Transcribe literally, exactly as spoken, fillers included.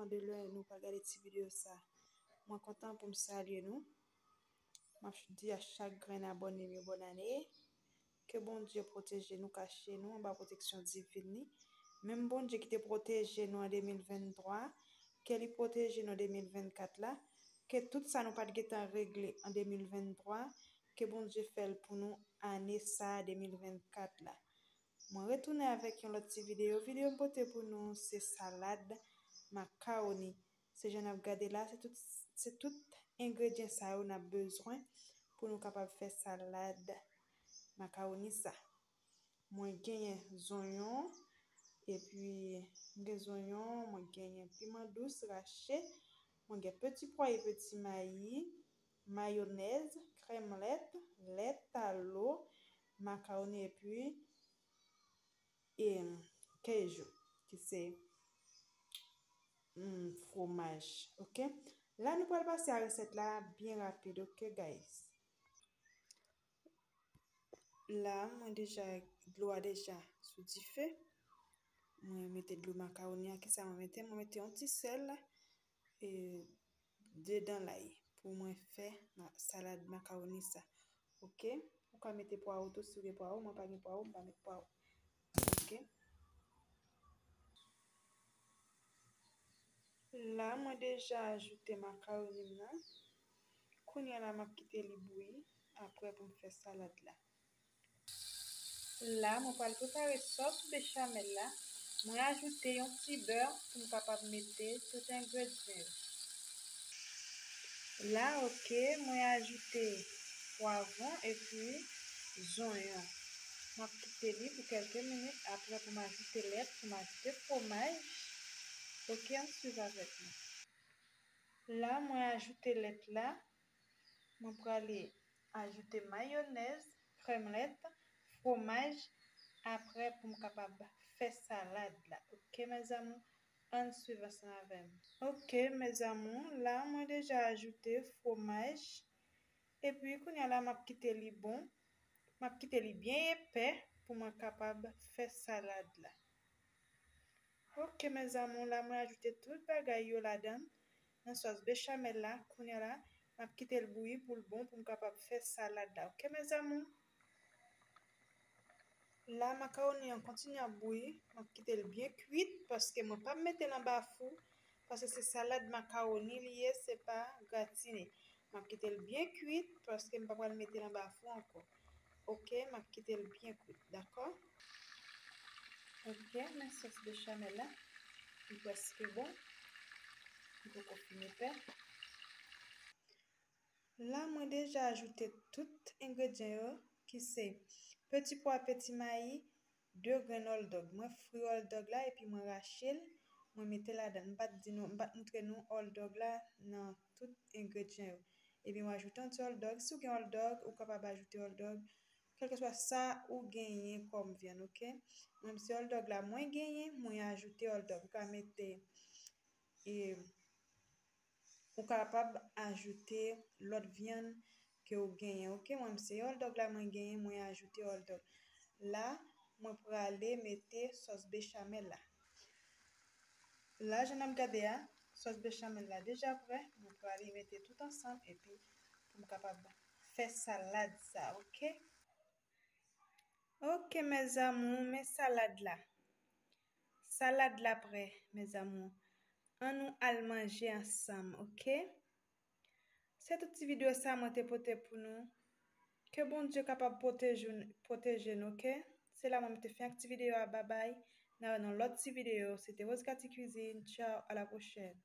kontan de lè nou pral gade ti videyo sa. Mwen kontan pou m salye nou. M ap di a chak grenn abòne m yo bòn ane. Ke Bondye pwoteje nou, kache nou anba pwoteksyon divin li. Menm Bondye ki te pwoteje nou an de mil venntwa, ke li pwoteje nou de mil vennkat la, ke tout sa nou pa t gentan regle an de mil venntwa, ke Bondye fè l pou nou ane sa a de mil vennkat la. Mwen retounen avèk yon lòt ti videyo. Videyo m pote pou nou se salad makawoni. Se jan n ap gade la, se tout, se tout engredyan sa yo n ap bezwen pou nou kapab fè salad makawoni sa. Mwen genyen zonyon, epi m gen zonyon, mwen genyen piman dous rache, mwen gen peti pwa e peti mayi, mayonèz, krèm lèt, lèt, alo, makawoni, epi e, kèjou, ki se mm, fwomaj. Oke? La, nou pral pase a resèt la byen rapid, oke, guys? La, mwen deja, dlo a deja sou dife. Mwen mete dlo makawoni a, kisa mwen mete? Mwen mete yon ti sèl e dedan lay pou mwen fè ma-, salad makawoni sa. Oke? Ou ka mete pwawo tou si w gen pwawo. Mwen pa gen pwawo, m pa met pwawo. Oke? La, mwen deja ajoute makawoni m nan. Kounye a la, m ap kite li bouyi apre pou m fè salad la. La, mwen pral prepare sòs bechamèl la. Mwen ajoute yon ti bè pou m kapab mete tout engredyan yo. La, oke, mwen ajoute pwavwon epi zonyon. M ap kite li pou kèlke minit apre pou m ajoute lèt, pou m ajoute fwomaj. Oke, ann swiv avèk mwen. La, mwen ajoute lèt la. Mwen prale ajoute mayonèz, krèm lèt, fwomaj, apre pou m kapab fè salad la. Oke, mes amours, ann swiv ansanm avè m. Oke, mes amours, la mwen deja ajoute fwomaj. Epi kounye a la, m ap kite li bon. M ap kite li byen epè pou mwen kapab fè salad la. Oke, mes amours, la mwen ajoute tout bagay yo ladan, nan sòs bechamèl la. Kounye a la, m ap kite l bouyi pou l bon, pou m kapab fè salad la. Oke, mes amours? La, makawoni an kontinye ap bouyi. M ap kite l byen kwit, paske mwen p ap mete l anba fou, paske se salad makawoni li ye, se pa gratine. M ap kite l byen kwit, paske m pa pral mete l anba fou ankò. Oke, m ap kite l byen kwit, dakò? Oke, men sòs bechamèl la, li prèske bon. Li poko fin epè. La, mwen deja ajoute tout engredyan yo, ki se peti pwa, peti mayi, de grenn hòldòg. Mwen fri hòldòg la epi mwen rache l, mwen mete ladan. M pa t di nou, m pa t montre nou hòldòg la nan tout engredyan yo. Epi mwen ajoute yon ti hòldòg. Si w gen hòldòg, ou kapab ajoute hòldòg. Kèlkeswa sa ou genyen kòm vyann, oke? Mwen, se hòldòg la mwen genyen, mwen ajoute hòldòg. Ou ka mete, e, ou kapab ajoute lòt vyann ke ou genyen, oke? Mwen, se hòldòg la mwen genyen, mwen ajoute hòldòg. La, mwen prale mete sòs bechamèl la. La, jan n ap gade a, sòs bechamèl la deja prè. Mwen prale mete tout ansanm epi pou m kapab fè salad sa, oke? Oke, mes amours, men salad la. Salad la prè, mes amours. Ann nou al manje ansanm, oke? Se tout ti videyo sa mwen te pote pou nou. Ke Bondye kapab pwoteje, pwoteje nou, oke? Se la mwen te fè ak ti videyo a, babay. N a wè nan lòt ti videyo. Se te Rose Cathy Cuisine. Tchao, à la prochaine.